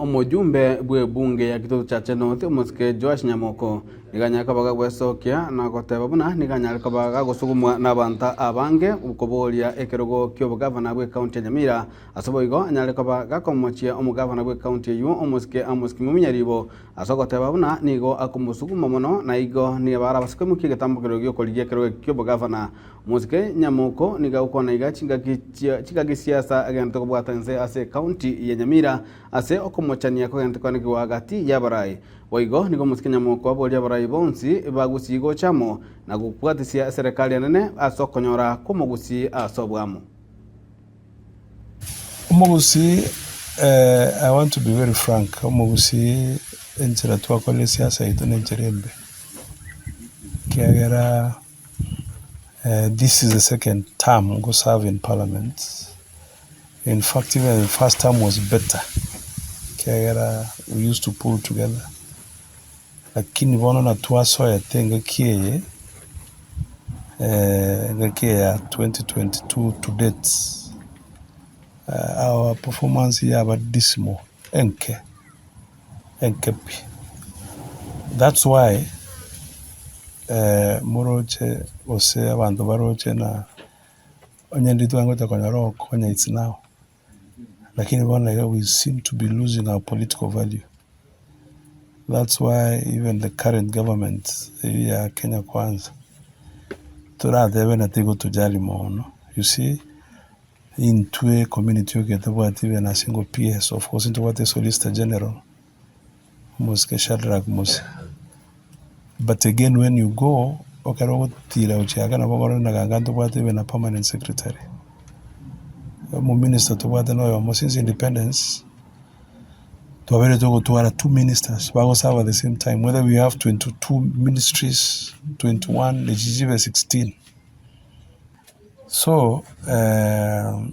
Omojumbe bw'ebunge ya Kitutu Chache North, omosike Joash Nyamoko, nigo anyare koba gagwesokia na goteba buna nigo anyare koba gagosugumwa n'abanto abange koboria ekerogo ki'obogavana bw'ecounty ya Nyamira. Ase boigo anyare koba gakomochia omogavana bw'ecounty eyio omosike Amos Kimumi Nyaribo ase ogoteba buna nigo akomosuguma mono na igo nigo barabase koimokia egetambokero gi'okorigia ekerogo eki ki'obogavana. Omosike Nyamoko nigo agokwana iga chingaki chia chingaki siasa agenderete kobwata inse ase ecounty ya Nyamira ase okomochania kogenderete koanekigwa gati y'abarai. Boigo nigo omosike Nyamoko aboria abarai bonsi ba Gusii gocha amo na gokbwatisia eserekari enene ase okonyora kw'omogusii ase oboamo. Omogusii I want to be very frank, omogusii enchera twakorire esiasa yaito nenchera embe, ekiagera this is the second term go serve in parliament, in fact even the first term was better, ekiagera we used to pull together, lakini bono na twasoete engaki eye, engaki eye ya 2022 to date, our performance yaba dismal, enke, enke pi. That's why moroche gose abanto baroche na onye ndiri twangocha konyora ogokonya it's now, lakini bono iga we seem to be losing our political value. That's why even the current government eywo ya Kenya Kwanza, toratebe na tigotujali mono, you see. Intwe community oyo tobwati even a single PS, of course ntobwate solicitor general, omosike Shadrack Musa. But again when you go, ekero ogotira gochia ake nabo okorora ng'a ganga ntobwate even a permanent secretary. Omominister tobwate na oyomo since independence, twabeire togotwara two ministers bagoserve at the same time whether we have 22 ministries, 21, echi chibe 16. So eye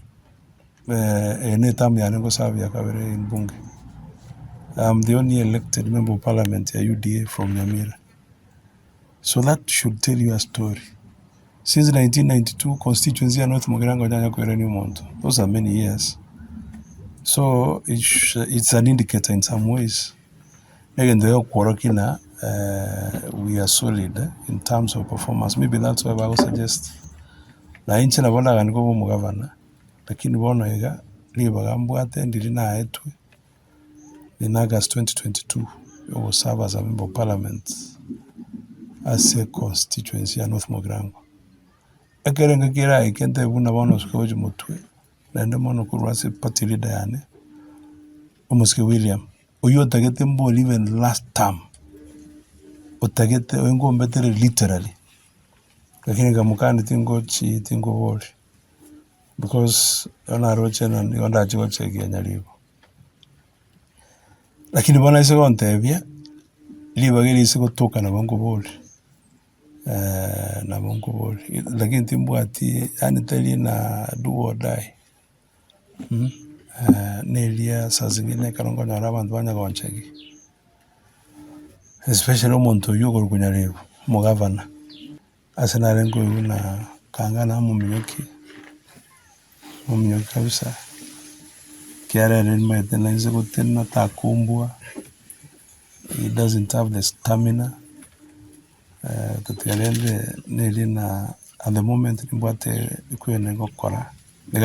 ne eterm yane ngoserve ya kabere in bunge. I'm the only elected member of parliament ya UDA from Nyamira. So that should tell you a story. Since 1992 constituency ya North Mugirango onyanya koirania omonto, those are many years. So it's an indicator in some ways, negento gegokworokia ng'a we are solid in terms of performance, maybe that's why bago suggest. Na inche nabo ndaganie koba omogavana, lakini bono iga, ribaga mbwate ndiri naetwe in August 2022 yogoserve as a member of parliament ase constituency ya North Mugirango. Ekero engaki eraike ntebi buna bono osuke gochia motwe, naende mono korwa ase party leader yane, omosike William. Oyio otagete mbori even last term, otagete oyo nkombetere literally, lakini nkamokania tingochi tinkoboria, because ekero naroche ng'a nigo ndache gochegia nyaribo. Lakini bono aise gontebia, ribaga eri ase gotoka nabo nkoboria, nabo nkoboria, lakini timbwati yaani tari na do or die. Neria saa zingine ekero nkonyora abanto banya gonchegia, especially omonto oywo okorokwa Nyarebo, omogavana, ase nare nkoigwa buna kanga namominyokia, namominyokia kabisa, ekiagera ere nimanyete nainse gotenena takombua, he doesn't have the stamina, tatiga rende neria na at the moment nimbwate ekwene gokora.